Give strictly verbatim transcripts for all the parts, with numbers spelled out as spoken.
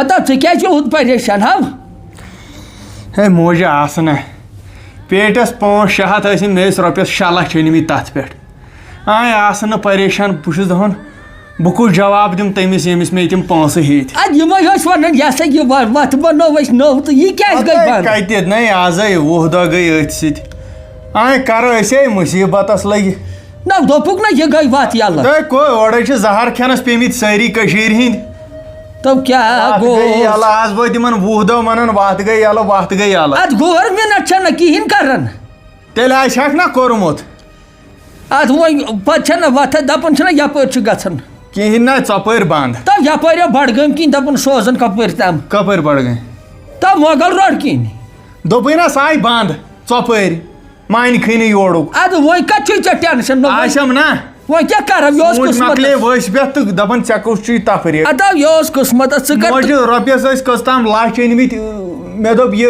ہتا، ژٕ کیٛازِ چھُکھ یوٗت پریشان، ہاو؟ ہے موجہِ آسہٕ نہ، پیٹٮ۪س پانٛژھ شےٚ ہَتھ ٲسِم، مےٚ ٲسۍ رۄپیَس شےٚ لَچھ أنۍمٕتۍ تَتھ پٮ۪ٹھ۔ آے آسہٕ نہٕ پریشان، بہٕ چھُس دَپان، بہٕ کُس جواب دِمہٕ تٔمِس، ییٚمِس مےٚ تِم پونٛسہٕ ہیٚتۍ؟ اَدٕ یِمَے ٲسۍ وَنان، یہِ ہسا یہِ وَ-، وَتھ بَنٲو اَسہِ نٔو تہٕ یہِ کیٛازِ گٔے اَدٕ بنٛد؟ کَتہِ؟ نَے، آزَے وُہ دۄہ گٔے أتھۍ سۭتۍ۔ آے کَرو أسے مُصیٖبتَس لٔگۍ۔ نہ، دوٚپُکھ نہ، یہِ گٔے وَتھ یَلہٕ۔ تۄہہِ کو-، اورَے چھِ زَہر کھٮ۪نَس پیٚمٕتۍ سٲری کٔشیٖرِ ہِنٛدۍ۔ تہٕ کیٛاہ وَتھ گٔے گوٚو؟ یَلہٕ، آز وٲتۍ یِمَن وُہ دۄہ وَنان، وَتھ گٔے یَلہٕ، وَتھ گٔے یَلہٕ۔ اَتھ گورمٮ۪نٛٹ چھَنہٕ کِہیٖنۍ کَران۔ تیٚلہِ آسہِ ہَکھ نہ کوٚرمُت۔ اَتھ وۄنۍ پَتہٕ چھَنہٕ وَتھٕ، دَپان چھِنہ یَپٲرۍ چھُ گژھان۔ کِہیٖنۍ نہ، ژۄپٲرۍ بنٛد۔ تَو یَپٲرۍ یَو بڈگٲمۍ کِنۍ دَپان سوزان کَپٲرۍ تام۔ کَپٲرۍ بڈگٲمۍ؟ تَو مۄغل روڈ کِنۍ۔ دوٚپُے نہ، سۄ آیہِ بنٛد ژۄپٲرۍ۔ مانہِ کھٕے نہٕ یورُک۔ اَدٕ وۄنۍ کَتھ چھُے ژےٚ ٹٮ۪نشَن؟ نہ وۄنۍ، آسٮ۪م نہ۔ وۄنۍ کیٛاہ کَرو؟ یہِ اوس ژوٗنٛٹھۍ مۄکلے قٕسمَتَس۔ ؤسۍ پٮ۪تھ تہٕ دَپان، ژےٚ کُس چھُے تَفریٖق؟ اَدٕ یہِ اوس قٕسمَتَس، ژٕ کَر۔ موجہِ رۄپیَس ٲسۍ کٔژ تام لَچھ أنۍمٕتۍ۔ مےٚ دوٚپ، یہِ،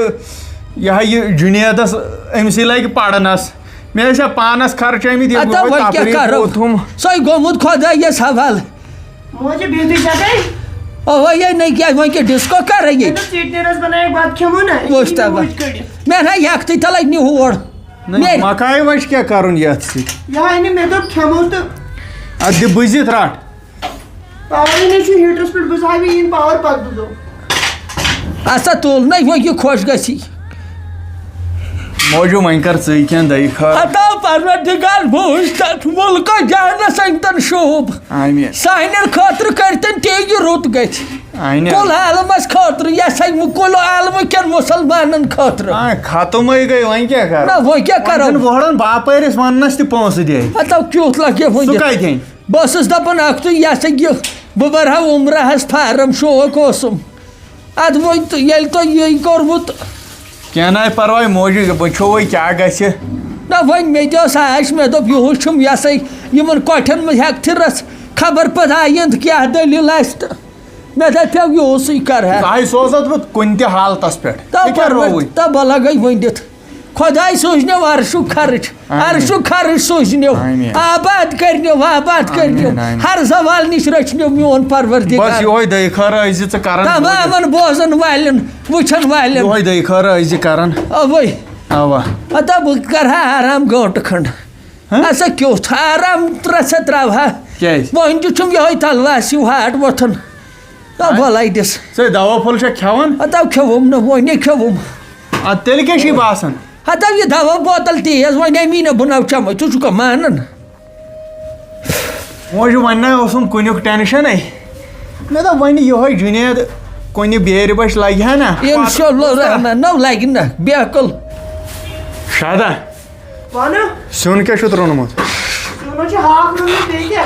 یہِ ہا یہِ جُنیدَس، أمۍ سٕے لَگہِ پَرنَس۔ مےٚ ٲسۍ ہا پانَس خرچٲومٕتۍ، ییٚلہِ اَدٕ بہٕ وۄنۍ کیٛاہ تَفریٖق کَرو؟ ووتھُم۔ سۄے گوٚمُت خۄدایَس حوالہٕ۔ موجہِ بِہتٕے چھَکھَے؟ اَوا، یے نہٕ کیٛاہ، وۄنۍ کیٛاہ ڈِسکو کَرے ییٚتہِ؟ مےٚ دوٚپ، ژیٖٹۍ نیرَس بَناو اَکھ بَتہٕ کھٮ۪مو نہ، یہِ وٕچھ چھُ تَبا۔ موٗج کٔڑِتھ۔ مےٚ نہ یَکھتٕے تَلَے نہٕ ہور۔ نہ، مےٚ مکایہِ وَچہِ کیٛاہ کَرُن یَتھ سۭتۍ؟ یہِ ہا أنۍ مےٚ دوٚپ کھٮ۪مو تہٕ۔ اَدٕ دِ بٕزِتھ رَٹھ۔ پاورٕے نَے چھُ ہیٖٹرَس پٮ۪ٹھ، بہٕ ژھاوٕ یِن پاور پَتہٕ بہٕ دِمہٕ۔ اَسا تُل نَے وۄنۍ یہِ خۄش گژھی۔ موجو وۄنۍ کر ژٕے کینٛہہ دَیہِ خٲر۔ ہتا پروردگار بوٗز تَتھ مُلکہٕ جانَس أنۍ تَن شوٗب۔ آمین۔ سانٮ۪ن خٲطرٕ کٔرۍ تَن تی یہِ رُت گژھِ۔ آمین۔ کُل عالمَس خٲطرٕ، یہِ ہسا یہِ کُل عالمہٕ کٮ۪ن مُسلمانَن خٲطرٕ۔ آ، ختمٕے گٔے، وۄنۍ کیٛاہ کَرو؟ نہ، وۄنۍ کیٛاہ کَرو؟ وۄنۍ چھُنہٕ وُہَرَن باپٲرِس وَننَس تہِ پونٛسہٕ دِتھ۔ ہتا کیُتھ لَگہِ سُہ وۄنۍ؟ کَتہِ اَنہِ؟ بہٕ ٲسٕس دَپان اَکھتُے، یہِ ہسا یہِ، بہٕ بَرٕ ہا عُمرَہَس فارم، شوق اوسُم۔ اَدٕ وۄنۍ تہٕ ییٚلہِ تۄہہِ یی کوٚرمُت۔ کینٛہہ نہ پَرواے موجی، وٕچھو وۄنۍ کیٛاہ گژھِ۔ نہ، وۄنۍ مےٚ تہِ ٲس آش، مےٚ دوٚپ، یِہُس چھُم یہِ ہسا یِمَن کۄٹھٮ۪ن منٛز ہٮ۪کتھٕے رَژھ، خبر پَتہٕ آیِنٛدٕ کیٛاہ دٔلیٖل آسہِ تہٕ مےٚ دَپیو، یِہُسٕے کَرٕ ہا۔ تۄہہِ سوزَتھ بہٕ کُنہِ تہِ حالتَس پٮ۪ٹھ۔ تَو یہِ کیٛاہ پَرواے، رووٕے؟ تَو بہٕ لَگَے ؤنِتھ۔ خۄداے سوٗزنیو عرشُک خرٕچ، آمین۔ عرشُک خرٕچ سوٗزنیو۔ آمین۔ آباد کٔرنیو، آباد کٔرنیو۔ آمین، آمین۔ ہر زوال نِش رٔچھنیو میون پروردگار۔ بس یِہوٚے دٔے خٲرا ٲسۍ زِ ژٕ کران تمامن بوزن والٮ۪ن، وٕچھن والٮ۪ن۔ یِہوٚے دٔے خٲرا ٲسۍ زِ کران۔ اوے۔ اوا۔ ہتا بہٕ کرٕ ہا آرام گٲنٹہٕ کھنٛڈ۔ ہہ؟ ہسا کیُتھ آرام ترٛ-، ژٕ ترٛاوہا۔ کیٛازِ؟ وۄنۍ تہِ چھُم یِہوٚے تلواس ہیوٗ ہاٹ وۄتھان۔ آ، بَلاے دِس۔ ژٕ دوا پھوٚل چھا کھٮ۪وان؟ ہتا کھیوٚوُم نہ، وۄنۍ نے کھیوٚوُم۔ اَدٕ تیٚلہِ کیٛاہ چھُے باسان؟ ہتا یہِ دوا بوتل تیز، وۄنۍ اَمی نہ بہٕ نہ چَمَے، ژٕ چھُکھا مانان؟ موجوٗ وۄنۍ نہ اوسُم کُنیُک ٹٮ۪نشَنٕے۔ مےٚ دوٚپ وۄنۍ یِہوٚے جُنید کُنہِ بیرِ بَچہِ لَگہِ ہا نہ۔ اِنشاء اللہ الرحمن، نہ لَگہِ نہ، بے عقل۔ شادہ۔ وَنہٕ۔ سیُن کیٛاہ چھُتھ روٚنمُت؟ سیُن حظ چھُ ہاکھ روٚنمُت، بیٚیہِ کیٛاہ؟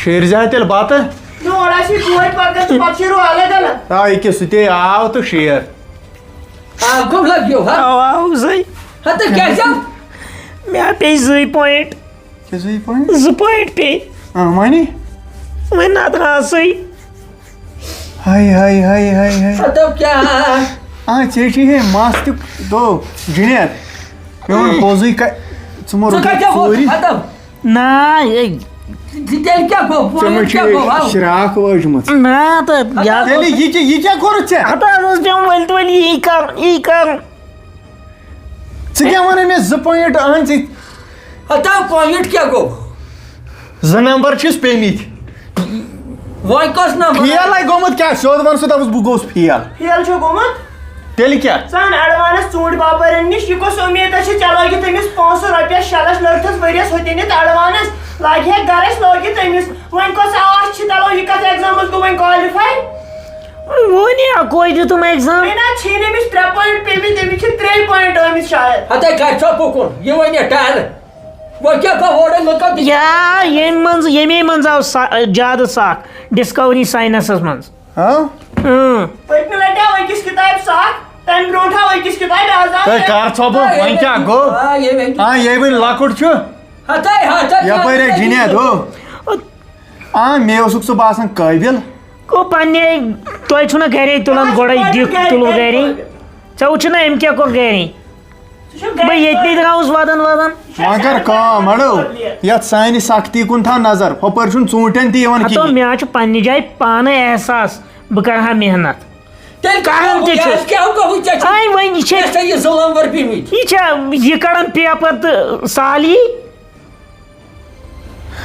شیرزِ ہا تیٚلہِ بَتہٕ۔ نہ، اورٕ آسہِ یہِ بوے پَکان تہٕ پَتہٕ شیرو الگ الگ۔ آ، یہِ کیٛاہ سُہ تے آو تہٕ شیر۔ آو کَم لَگیو، ہا؟ آو، آو زٕے۔ ہَتہٕ کیٛاہ چھَو؟ مےٚ ہا پیٚیہِ زٕے point۔ کیٛاہ زٕے point؟ زٕ point پیٚیہِ۔ آ، وَنہِ؟ وۄنۍ نَتہٕ آسٕے۔ ہاے، ہاے، ہاے، ہاے، ہاے۔ مطلب کیٛاہ؟ آ، ژےٚ چھُے ہے مَس تہِ دو، جُنید۔ مےٚ ووٚن پوٚزُے، کا-، ژٕ مہ ژٕ رُکھ کَتہِ ووت؟ ژوٗرِ۔ مطلب؟ نہ، ہے۔ تیٚلہِ کیٛاہ گوٚو؟ ژےٚ ما point چھُے کیٛاہ گوٚو؟ ہاو۔ شراکھ وٲجمٕژ؟ نہ، تہٕ یَتھ تیٚلہِ یہِ کیٛاہ، یہِ کیٛاہ کوٚرُتھ ژےٚ؟ ہَتہٕ حظ اوس پٮ۪وان ؤلۍ تہِ ؤلۍ یی کَرُن، یی کَرُن۔ ژٕ کیٛاہ وَنان مےٚ زٕ point اَن ژٕ؟ ہتا point کیٛاہ گوٚو؟ زٕ نمبر چھِس پیٚمٕتۍ۔ وۄنۍ کۄس نمبر؟ Fail ہے گوٚمُت کیٛاہ؟ سیوٚد وَن سا، دَپُس بہٕ گوٚوُس fail۔ Fail چھُ گوٚمُت؟ تیٚلہِ کیٛاہ؟ ژٕ اَن advance ژوٗنٛٹھۍ باپٲرٮ۪ن نِش، یہِ کۄس اُمید ٲس ژےٚ لٲگِتھ أمِس پونٛسہٕ رۄپیَس شےٚ لَچھ لٔڑتھَس ؤریَس ہوٚتہِ أنِتھ advance؟ لاگہِ ہے گَرَس لٲگِتھ أمِس۔ وۄنۍ کۄس آش چھِ تَلو، یہِ کَتھ examس گوٚو وۄنۍ qualify؟ وُنہِ اَکوے دیُتُم exam۔ ہے نہ، چھِنہٕ أمِس ترٛےٚ point پیٚمٕتۍ، أمِس چھِ ترٛے point آمٕتۍ شاید۔ ہَتَے گژھِ سا پُکُن، یہِ وَنہِ ٹَر۔ وۄنۍ کیٛاہ گوٚو ہورٕ لُکَن تہِ؟ یا، ییٚمہِ منٛز، ییٚمے منٛز آو سا-، زیادٕ سَکھ Discovery Scienceس منٛز۔ ہاں؟ اۭں۔ پٔتمہِ لَٹہِ آو أکِس کِتابہِ سَکھ، تَمہِ برونٛٹھ آو أکِس کِتابہِ آز آو تۄہہِ کَر ژھۄپہٕ؟ آ، وۄنۍ کیٛاہ گوٚو؟ آ، ییٚمہِ آ، ییٚلہِ وۄنۍ لۄکُٹ چھُ۔ ہَتَے، ہَتَے، یَپٲرۍ ہے جُنید ہو۔ آ، مےٚ اوسُکھ ژٕ باسان قٲبِل۔ گوٚو پننے، تۄہہِ چھُو نہ گرے تُلان، گۄڈے دیُت تُلو گرے۔ ژےٚ وٕچھُو نہ أمۍ کیٛاہ کوٚر گرے؟ بہٕ ییٚتہِ نٕے درٛاوُس ودان ودان۔ وۄنۍ کر کٲم، اڑو، یتھ سانہِ سختی کُن تھاو نظر، ہۄپٲرۍ چھُنہٕ ژوٗنٛٹھٮ۪ن تہِ یِوان ہتو، کِہیٖنۍ۔ مےٚ حظ چھُ پننہِ جایہِ پانَے احساس، بہٕ کرٕ ہا محنت۔ تیٚلہِ کَرُن تہِ چھُ۔ کیٛاہ گوٚو ژےٚ چھُ؟ آے وۄنۍ یہِ چھےٚ، ژےٚ چھےٚ یہِ ظُلم ور پیٚمٕتۍ۔ یہِ چھا یہِ کَڑان پیپر تہٕ سالی؟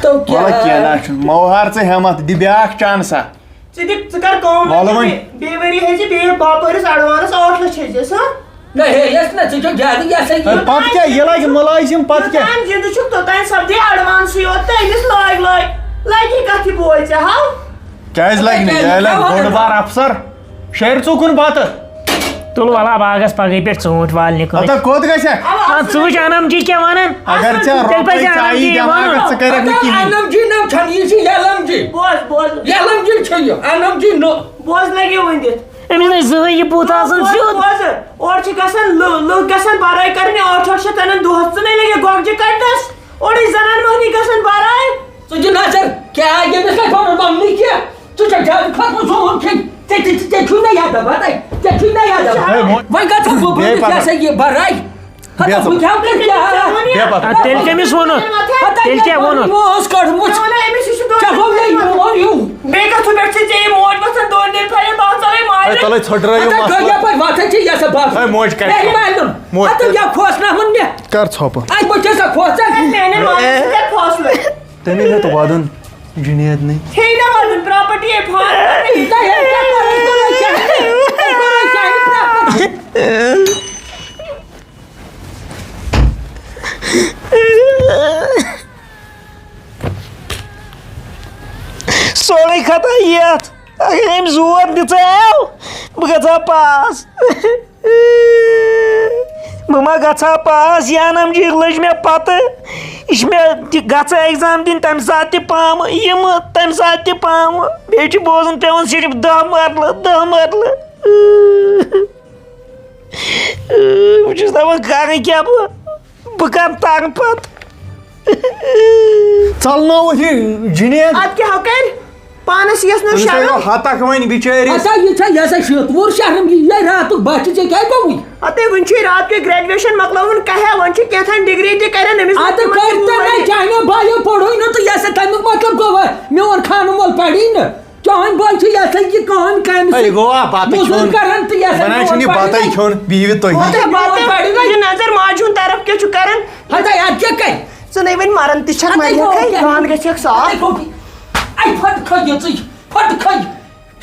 تو کیٛاہ؟ وَلہٕ کینٛہہ نہ چھُنہٕ، مو ہار ژٕ ہٮ۪مَتھ، دِ بیٛاکھ چانسا۔ ژٕ دِ، ژٕ کر کٲم، وَلہٕ وۄنۍ۔ بیٚیہِ، بیٚیہِ ؤری ہیٚزِ بیٚیہِ باپٲرِس advance ٲٹھ لَچھ ہیٚزِ، ہا؟ نہ، ہے، یَس نہ، ژٕ چھُکھ زیادٕ، یہِ ہسا یہِ۔ ہے، پَتہٕ کیٛاہ؟ یہِ لَگہِ مُلٲزِم، پَتہٕ کیٛاہ؟ یوٚتام زِندٕ چھُکھ، توٚتام سَپدِ advance یوت تہٕ أمِس لٲگۍ لٲگۍ۔ لَگہِ کَتھ یہِ بوزِ ژےٚ، ہاو؟ کیٛازِ لَگہِ نہٕ؟ یہِ لَگہِ بوٚڑ بار اَفسَر۔ شیرِ ژٕ کُن بَتہٕ۔ تُل وَلا باغَس پَگہٕے پٮ۪ٹھ ژوٗنٛٹھۍ والنہِ کٲنٛسہِ۔ ہَتہ کوٚت گژھکھ؟ آ، ژٕ وٕچھ اَنَم جی کیٛاہ وَنان۔ اگر ژےٚ تیٚلہِ پَزِ رۄپَے اَنَم چایی جی دِوان وَنُن۔ آسہٕ، ژٕ کَرَکھ نہٕ کِہیٖنۍ۔ اَنَم جی نَم چھَنہٕ، یہِ چھِ یَلَم جی۔ بوز، بوز۔ یَلَم جی چھُ یہِ، اَنَم جی نہٕ۔ بوز لَگیو وۄنۍ دِتھ۔ أمِس نَے زٕہٕنۍ یہِ بُتھ آسان بوز، سیوٚد۔ بوز۔ اورٕ چھِ گژھان لُ-، لُکھ گژھان بَرٲے کَرنہِ، ٲٹھ ٲٹھ شیٚتھ اَنان دۄہَس۔ ژٕ نَے لَگے گۄگجہِ کَڑنَس۔ اورٕ چھِ زَنان مۄہنی گژھان بَرٲے۔ ژٕ چھُ نظر، کیٛاہ ییٚمِس نَے پَنُن پَننُے کینٛہہ؟ ژٕ چھَکھ زیادٕ کھوٚتمُت سون کھیٚنۍ۔ ژےٚ تہِ، ژےٚ چھُے مےٚ یاد بَتَے، ژےٚ چھُے مےٚ یاد۔ ہے، وۄنۍ، وۄنۍ گژھٕ بہٕ بیٚیہِ بٔرِتھ پَتہٕ۔ یہِ ہسا یہِ بَرٲے۔ ہَتہ بیٚیہِ بہٕ کیٛاہ کَرٕ کیٛاہ؟ بیٚیہِ پَتہٕ۔ اَدٕ تیٚلہِ کٔمِس ووٚنُتھ؟ ہَتہ تیٚلہِ کیٛاہ ووٚنُتھ؟ یہِ اوس کٔڑمُت۔ ژےٚ گوٚو مےٚ یہِ ووٚن یِم۔ بیٚیہِ کَتھ پٮ۪ٹھ چھِ ژےٚ یہِ موج وَسان دۄن دۄن پھَلٮ۪ن بَتھ ژَلٕے ماجہِ؟ ہے، تَلَے ژھۄٹرٲیِو ہَتہ مَسلہٕ۔ گٔے یَپٲرۍ وَتھَن چھِ یَسہٕ بَتھ۔ ہے، موج کَرِ۔ ہے، مےٚ مالُن۔ موج۔ ہَتہ یہِ کھوژناوُن مےٚ۔ کر ژھۄپہٕ۔ اَتہِ ما چھِ سۄ کھوژان؟ میٛانٮ۪ن مالَن سۭتۍ کَر فٲصلہٕ؟ تٔمۍ ہیوٚت وَدُن جُنید نٕے۔ ہے نہ وَدُن، property ہے فارم۔ تۄہہِ ہے کیٛاہ کوٚروٕ؟ کوٚروٕ کیٛاہ؟ کوٚروٕ کیٛاہ؟ سورُے ختم یَتھ۔ اگر أمۍ زور دِژاو، بہٕ گژھٕ ہا پاس۔ بہٕ ما گژھٕ ہا پاس؟ یہِ اَنَم جی لٔج مےٚ پَتہٕ۔ یہِ چھِ مےٚ تہِ گژھٕ exam دِنۍ تَمہِ ساتہٕ تہِ پامہٕ، یِمہٕ تَمہِ ساتہٕ تہِ پامہٕ۔ بیٚیہِ چھِ بوزُن پٮ۪وان صرف دَہ مَرلہٕ، دَہ مَرلہٕ۔ بہٕ چھُس دَپان، کَرٕ کیٛاہ بہٕ؟ بہٕ کَرٕ تَنہٕ پَتہٕ۔ ژَلنووُتھ یہِ جُنید۔ اَدٕ کیٛاہ ہا کَرِ؟ پانَس یِیَس نہٕ أمِس شرم۔ ہٲیِو ہَتَکھ وۄنۍ بِچٲرِس۔ ہَتہ یہِ چھا، یہِ ہسا شیطوٗر شرم، یہِ، یہِ راتُک بَچہٕ، ژےٚ کیٛاہ گوٚوُے؟ ہَتہٕ وٕنہِ چھُے راتھ کیُتھ graduation مۄکلٲوٕن، کَہہ وۄنۍ چھِ کینٛژھن degree تہِ کَرٮ۪ن أمِس۔ اَدٕ کٔرۍ تہٕ نہ، چانیو بایو پوٚرُے نہٕ تہٕ یہِ ہسا تَمیُک مطلب گوٚو، میون خانہٕ مول پَری نہٕ۔ چٲنۍ بٲے چھِ یہِ ہسا یہِ کٕہٕنۍ کامہِ ہے، سۭتۍ۔ گوٚو آ، بَتہٕ موٚزوٗرۍ کھیوٚن۔ کَران تہٕ یہِ ہَسا بَنان میون چھُنہٕ یہِ پَری بَتَے نہٕ۔ کھیوٚن، بِہِو تُہۍ۔ ہَتہ میون پَری نہٕ۔ یہِ نظر ماجہِ ہُنٛد طرف کیٛاہ چھُ کَران؟ ہَتہ اَدٕ کیٛاہ کَرِ؟ ژٕ نَے وۄنۍ مَران تہِ چھَکھ ہَتہ مَرِتھ، گوٚو ہے، کیٛاہ؟ گان گژھٮ۪کھ صاف۔ ہَتہ گوٚو۔ اَے پھَٹہٕ کھٔج یہِ ژٕے، پھَٹہٕ کھٔج۔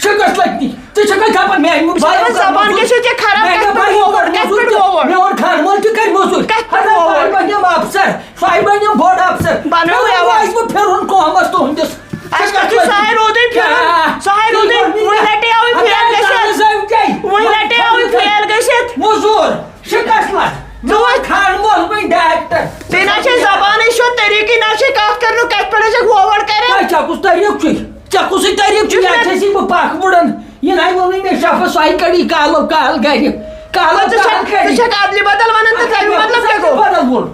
شِکَس لٔگۍ نٕے۔ ژٕ چھَکھ دَپان میٛانہِ زبان کیٛاہ چھِ ژےٚ خراب؟ میٛانہِ کَتھ پٮ۪ٹھ بایو ووٚوُر؟ کَتھ پٮ۪ٹھ ووٚوُر؟ میون خانہٕ مول تہِ کَرِ موٚزوٗرۍ۔ کَتھ پٮ۪ٹھ ہَتہ ووٚوُر؟ سُہ ہَے بَنیو اَفسَر، سُہ ہَے بَنیو بوٚڑ اَفسَر۔ بَنیو مےٚ یَوٕ۔ روزِ وۄنۍ پھِرُن قومَس تُہٕنٛدِس۔ اَسہِ کَتھ چھُ سُہ ہَے روٗدُے پھِرُن؟ کیٛاہ؟ سُہ ہَے روٗدُے، وۄنۍ لَٹیوٕے پھِرُن گٔژھِتھ۔ وۄنۍ لَٹیوٕے پھِرُن گٔژھِتھ۔ موٚزوٗر۔ شِکَس لَگ۔ ژٕ وَن۔ خان مول وۄنۍ ڈاکٹر۔ ژےٚ نہ چھے زبانٕے سیوٚد طریٖقٕے، نہ چھے کَتھ کَرنُک، کَتہِ پٮ۪ٹھ ٲسَکھ وووَڑ کَران؟ ہے، ژےٚ کُس طریٖقہٕ چھُے؟ ژےٚ کُسٕے طریٖقہٕ چھُے؟ یُس یَتھ مےٚ چھَس یہِ بہٕ پَکھ بُڑَن۔ یہِ نَے ووٚنُے مےٚ شفَس، سُہ ہَے کَڑی کالو کال گَرِ۔ کالو ژٕ کال چھَکھ، کَڑِ۔ ژٕ چھَکھ اَدلہِ بدل وَنان تہٕ تَمیُک مطلب کیٛاہ گوٚو؟ بدل ووٚن۔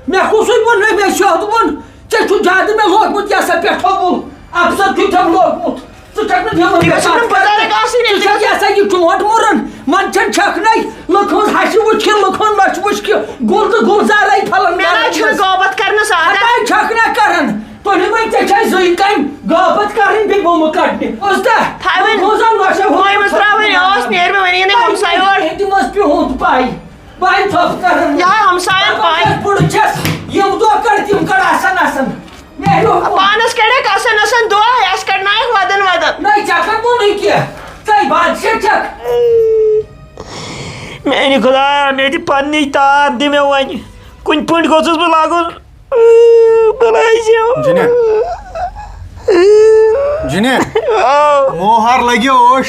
مےٚ کُسٕے ووٚن؟ مےٚ، مےٚ سیوٚد ووٚن۔ ژےٚ چھُ زیادٕ مےٚ لوگمُت یہِ ہسا پٮ۪ٹھو بُل۔ اَفسَر چھُے ژےٚ لوگمُت۔ ژٕ چھَکھ نہٕ دِوان یہِ گژھِ نہٕ بُزرگ آسٕنۍ، ژٕ چھَکھ یہِ ہسا یہِ ٹوٹھ مُرَن۔ منٛدچھان چھَکھ نَے۔ لُکھ ہٕنٛز ہَشہِ وٕچھ کہِ، لُکھ ہٕنٛز نۄشہِ وٕچھ کہِ، گُل تہٕ گُلزارَے پھَلَن مےٚ نہ ڈالَن چھُنہٕ منٛز۔ غٲبت کَرنَس عادت۔ ہَتاے چھَکھ نہ کَران۔ تُہۍ وۄنۍ ژےٚ چھَے زٕے کامہِ، غٲبت کَرٕنۍ بیٚیہِ بومہٕ کَڑنہِ۔ بوٗزتھا؟ تھاوٕنۍ۔ لُکھ ہٕنٛز ہَن نۄشہِ ہُمَے منٛز ترٛاوٕنۍ ٲس، نیرِ مےٚ وۄنۍ یِنٕے ہمساے یور۔ تِم ٲس پِہُنٛد پَے۔ بہٕ ہَے ژھۄپہٕ کَران۔ یہِ ہاے ہمساین پاے۔ بہٕ چھَس یِم دۄہ کَڑ تِم کَڑ آسان آسان۔ مےٚ ہیوٚک وۄنۍ۔ پانَس کَڑَکھ آسان آسان دۄہ، اَسہِ کَڑنایَکھ وَدَن وَدَن۔ نَے، ژےٚ کَتھ ووٚنُے کینٛہہ؟ ژَے بادشاہ چھَکھ۔ میٛانہِ خۄدایا، مےٚ دِ پنٛنٕے تار، دِ مےٚ وۄنۍ۔ کُنہِ پٲٹھۍ گوٚژھُس بہٕ لاگُن۔ بَلایہِ زیو۔ جِنید۔ جِنید۔ آ۔ موہَر لَگیو اوش۔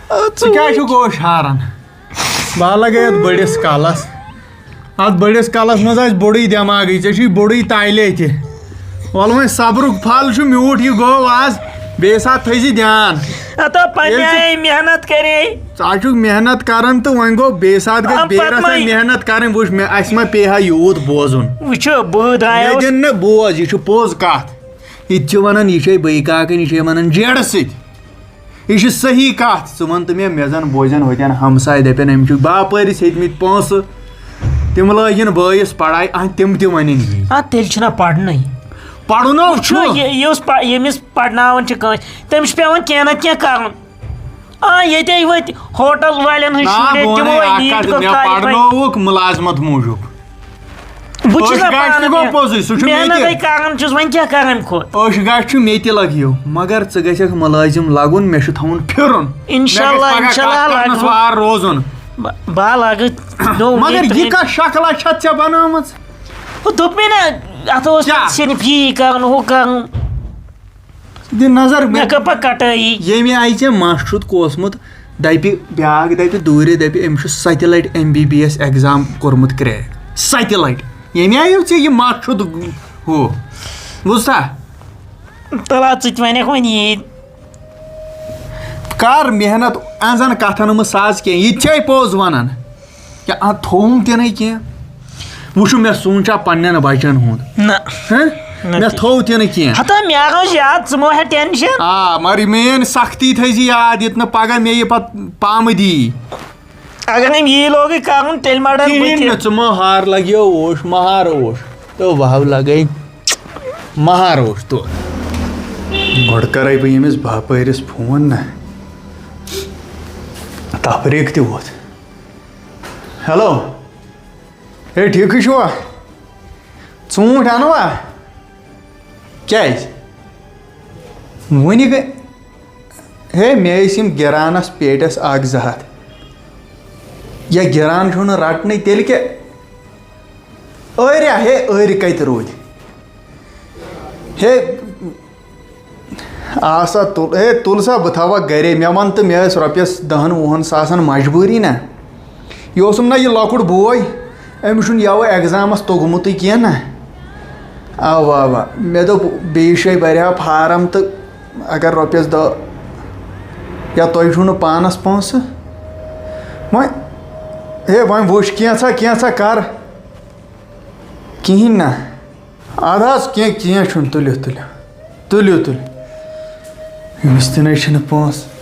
آ، ژٕ ژٕ کیٛازِ چھُکھ اوش ہاران؟ بہٕ ہا لَگے یَتھ بٔڑِس کَلَس۔ اَتھ بٔڑِس کَلَس منٛز آسہِ بوٚڑُے دٮ۪ماغٕے، ژےٚ چھُے بوٚڑُے تالے تہِ۔ وَلہٕ وۄنۍ صبرُک پھل چھُ میوٗٹھ، یہِ گوٚو آز، بیٚیہِ ساتہٕ تھٲیزِ دھیان۔ ہَتو پنٛنہِ ییٚلہِ ژٕ آیہِ محنت کَرے۔ ژٕ آز چھُکھ محنت کَران تہٕ وۄنۍ گوٚو بیٚیہِ ساتہٕ گژھِ آ، بیٚیہِ پَتہٕ رَژھا ما محنت کَرٕنۍ۔ وٕچھ مےٚ، اَسہِ ما پیٚیہِ ہا یوٗت بوزُن۔ وٕچھو، بہٕ مےٚ درٛایاوُس۔ دِن نہٕ بوز، یہِ چھُ پوٚز کَتھ۔ یہِ تہِ چھِ وَنان، یہِ چھے بٔے کاکَن، یہِ چھے وَنان جیڈَس سۭتۍ۔ یہِ چھِ صحیح کَتھ۔ ژٕ وَن تہٕ مےٚ، مےٚ زَن بوزن ہوتٮ۪ن ہمساے دَپن، أمۍ چھُ باپٲرِس ہیٚتمٕتۍ پونٛسہٕ، تِم لٲگِن بٲیِس پَڑھاے، اَہَن تِم تہِ وَنن یی۔ آ، تیٚلہِ چھُنہ پَرنٕے۔ پَرُن ہا وٕچھو، چھُ۔ یہِ، یُس پَ-، ییٚمِس پَرناوان چھِ کٲنٛسہِ، تٔمِس چھُ پٮ۪وان کینٛہہ نَتہٕ کینٛہہ کَرُن۔ آ، ییٚتے وٲتۍ ہوٹل والٮ۪ن ہٕنٛدۍ نا، شُرۍ، بہٕ تِمو وَنے أنۍ اکھ ییٖتۍ کَتھ، گوٚو مےٚ کارِ پَنٕنۍ۔ پَرنووُکھ مُلازمت موٗجوٗب۔ بہٕ چھُس أچھ نہ گژھِ پانہٕ نہٕ گوٚو مےٚ پوٚزُے، سُہ چھُ مےٚ محنت تہِ۔ ہے کران چھُس، وۄنۍ کیٛاہ کرٕ اَمہِ کھۄتہٕ؟ أچھ گژھِ چھُ مےٚ تہِ لَگیو، مگر ژٕ گژھکھ مُلٲزِم لَگُن، مےٚ چھُ تھاوُن پھِرُن۔ اِنشاء اللہ، مےٚ گژھِ پَگاہ اِنشاء اللہ کَتھ کَرنَس لَگہٕ بہٕ۔ وار روزُن۔ بہٕ، بہٕ لَگہٕ نوٚو مگر یہِ نِٹرِن۔ کَتھ شکلہ چھَتھ ژےٚ بَنٲومٕژ؟ ہُہ دوٚپ مےٚ نہ، اَتھ اوس کیٛاہ؟ صرف یی کَرُن، ہُہ کَرُن۔ دِ نظر مےٚ۔ مےٚ کٔر پَتہٕ کَٹٲیی۔ ییٚمہِ آیہِ ژےٚ مَس چھُتھ کوسمُت، دَپہِ بیٛاکھ، دَپہِ دوٗرِ، دَپہِ أمۍ چھُ سَتہِ لَٹہِ M B B S exam کوٚرمُت کریک۔ سَتہِ لَٹہِ۔ ییٚمہِ آیہِ ژےٚ یہِ مَس چھُتھ ہُہ۔ بوٗزتھا؟ تَلہٕ ہا، ژٕ تہِ وَنکھ وۄنۍ یی۔ کر محنت، اَنزَن کَتھَن مہٕ سَز کینٛہہ، یہِ تہِ چھے پوٚز وَنان۔ یا اَتھ تھووُم تہِ نہٕ کینٛہہ۔ وٕچھِو، مےٚ سونٛچا پنٛنٮ۪ن بَچَن ہُنٛد۔ نہ۔ ہہ؟ نہ مےٚ تہِ۔ تھوو تہِ نہٕ کینٛہہ۔ ہتا، مےٚ ہا اوس یاد، ژٕ مہ ہےٚ ٹٮ۪نشَن۔ آ، مگر میٛٲنۍ سختی تھٲیزِ یاد، ییٚتہِ نہٕ پَگاہ مےٚ یہِ پَتہٕ پامہٕ دی۔ اگر أمۍ یی لوگُے کَرُن، تیٚلہِ مَڑَن بہٕ کِہیٖنۍ تہِ۔ نہٕ، ژٕ مہ ہار لَگیو اوش، مہ ہار اوش۔ تہٕ وَہَو لَگَے مہ ہار اوش تو۔ گۄڈٕ کَرَے بہٕ ییٚمِس باپٲرِس فون نہ۔ تفریٖق تہِ ووت۔ ہیلو۔ ہے، ٹھیٖکٕے چھُوا؟ ژوٗنٛٹھۍ اَنوا؟ کیٛازِ؟ وٕنہِ گٔے، ہے، مےٚ ٲسۍ یِم گِرانَس پیٹٮ۪س اَکھ زٕ ہَتھ۔ یا گِران چھُنہٕ رَٹنٕے، تیٚلہِ کیٛاہ؟ ٲریا، ہے، ٲرۍ کَتہِ روٗدۍ؟ ہے، آ سا، تُل، ہے، تُل سا، بہٕ تھاوَکھ گَرے۔ مےٚ وَن تہٕ، مےٚ ٲس رۄپیَس دَہَن وُہَن ساسَن مجبوٗری نا۔ یہِ اوسُم نا یہِ لۄکُٹ بوے، أمِس چھُنہٕ یَوٕ ایٚگزامَس توٚگمُتٕے کینٛہہ نا۔ اَوا، اَوا، مےٚ دوٚپ، بیٚیِس جایہِ بَرِ ہا فارَم تہٕ اگر رۄپیَس دَہ یا تۄہہِ چھُو نہٕ پانَس پونٛسہٕ، وۄنۍ، ہے، وۄنۍ وٕچھ، کینٛژھا، کینٛژھا کَر۔ کِہیٖنۍ نا۔ اَدٕ حظ، کینٛہہ، کینٛہہ چھُنہٕ، تُلِو، تُلِو۔ تُلِو، تُلِو۔ أمِس تہِ نَے چھِنہٕ پونٛسہٕ۔